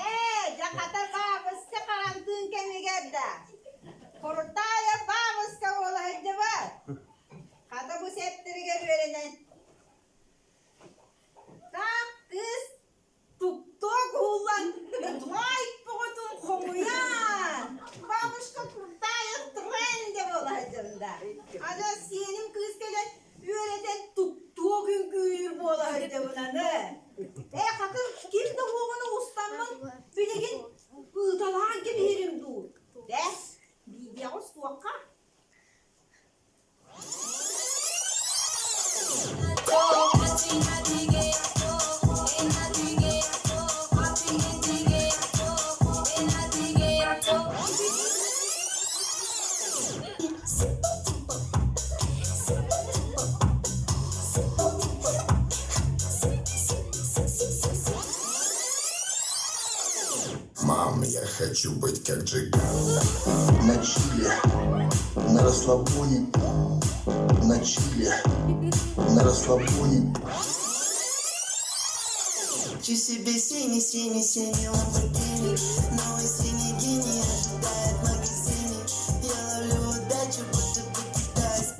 Ээ, дьэ хата баабыска харантыын кэмигэр да Курутаев баабыска буола сылдьыбат. Хата бу сэптэригэр үөрэнэн Так кыыс туктуок уһуллан лайк бөҕөтүн хомуйан бабушка Куртаев тренде буола сылдьан Аны сиэним кыыс кэлэн үөрэтэн туктуок үҥкүүлүүр буола сылдьабын аны. Ээ хатын ким да уоҕуна устаммын билигин ыыталаан кэбиһэрим дуу. Бэс, видеоҕа устуохха. Мам, я хочу быть как Джиган. На чиле, на расслабоне, на чиле, на расслабоне. Хочу себе синий, синий, синий Ламборгини Новый синий гений ожидает в магазине Я ловлю удачу, будто бы китайец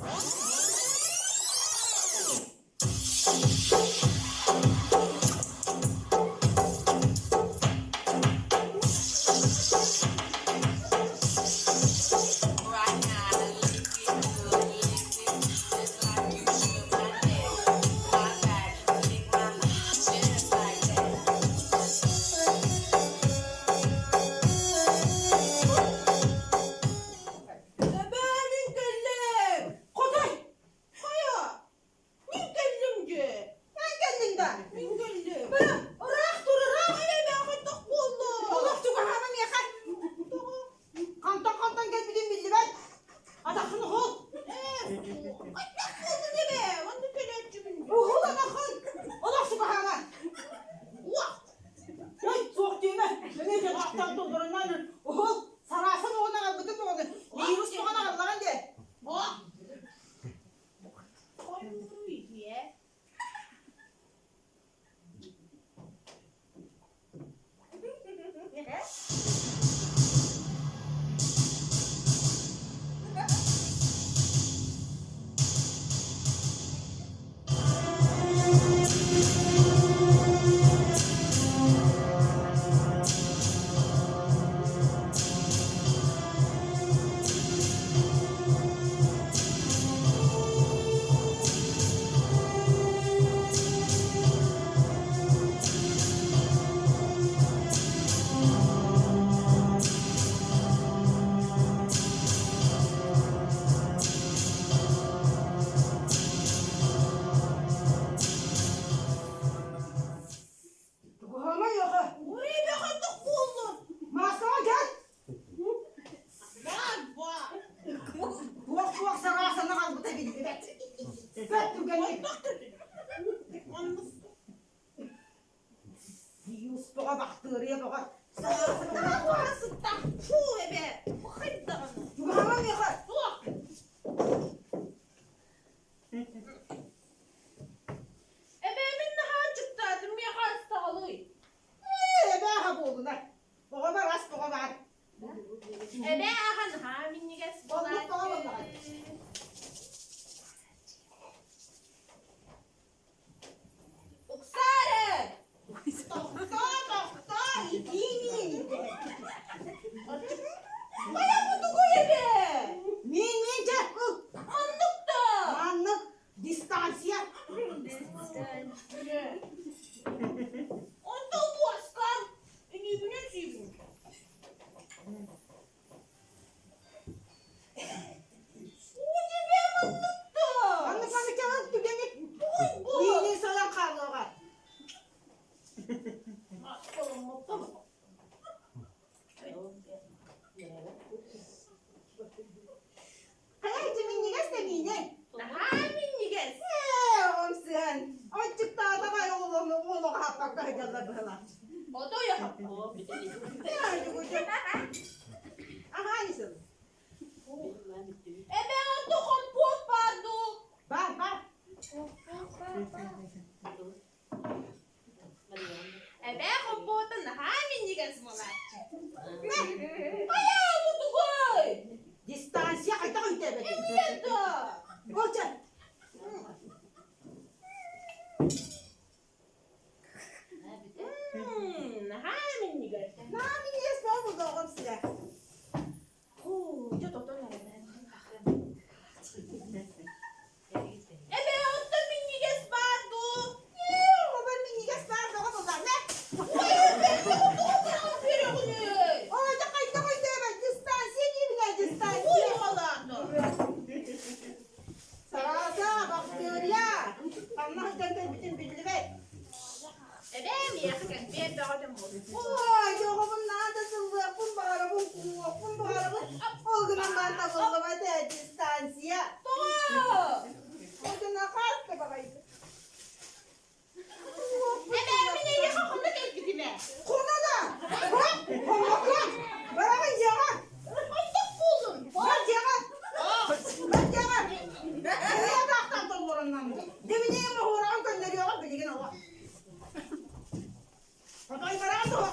Эбээ, мин кэллим! Хотой! Хайа? Мин кэллим дьэ! Эн кэллиҥ да? Мин кэллим. Бара, ыраах тур, ыраах! Эбээ, хайдах буолла? Олох чугаһаама миэхэ! Тоҕо? Хантан-хантан кэлбитим биллибэт. Атаххын уһул. Ээ, хайдах буоллун эбээ? Онно кэлээччибин. Уһул атаххын! Олох чугаһаама! Уох! Ой, суох диэмэ. Эмиэ дьаҕаахтаах тылларынан уһул, сараасан уоҕун аҕалбытым буолан, вирус туҕан аҕаллаҕын дии. Тугуһамай аха. Уй, бэҕэтэх буоллун. Массаҕа кэл. Туох-туох сараасаны аҕалбыта биллибэт. Бэт түгэни. Вирус бөҕө, бахтыарыйа бөҕө. Фу, эбээ, хайдаҕын? Чугаһаама миэхэ. Суох. Эбээ, мин наһаа аччыктаатым, миэхэ астаалый. Ээ, эбээ аһа буолунар. Оҕобор ас тоҕо баар. Эбээ аһа наһаа минньигэс Оннук тоҕо буоллаҕай? Уксаары! Тохтоо, тохтоо, итии миин. Хайа бу тугуй эбээ? Миин, миин, чэ, ыл. Оннук да! Маннык дистанция. Онтон буоскам илиибинэн сиибин. Уу тебе маннык да! Маннык маннык чэ, ыл, түгэни. Тугуй бу? Миинин салан хаалыаҕа. Хайа ити минньигэс да миинэй? Наһаа минньигэс. Ээ, оҕом сыан. Отчуктаатаҕай оҕолону оҕолоҕо хаппакка сылдьаллар быһыылаах. Отой Аһаа исыл. Эбээ онто хомпуот баар дуу? Бар, бар. минньигэс буолааччы. Хайа, бу тугуй? Дистанция хайдах өйдөөбөтүм? Эмиэ да. Ол чэ. Наһаа минньигэс. Наһаа минньигэс буолбут оҕом сирэ. Хуу, дьэ тотон эрэ. Эбээ, оттон минньигэс баар дуу? Ээ, оҕобор минньигэс баар бөҕө буоллаҕына. Ой, эбээ, тоҕо быраҕан биэрэҕиний? Оо, дьэ хайдах өйдөөбөт дистанция диибин ээ, дистанция. Ой, халаата. Сарааса, бахтыарыйа, ханна сылдьан кэлбитин биллибэт. Эбээ, миэхэ кэмпиэт бөҕөтүн буолсун. Ой, оҕобун наада сыллыахпын баҕарабын, кууһуохпун баҕарабын. Ол гынан баран табыллыбат ээ, дистанция. Тоҕо? Отуна хас да баҕайы. Эбээ, мин эйиэхэ хонно кэлбитим ээ. Хоно да! Хонно! Бараҕын дьиэҕэ! Хайдах буоллун? Бар дьиэҕэ! Бар дьиэҕэ! Бэйэ атаахтаан толлороннон. Дэминиэм оһуораҕын көннөрүөҕүм билигин оҕо. Отой бараҕын дуо?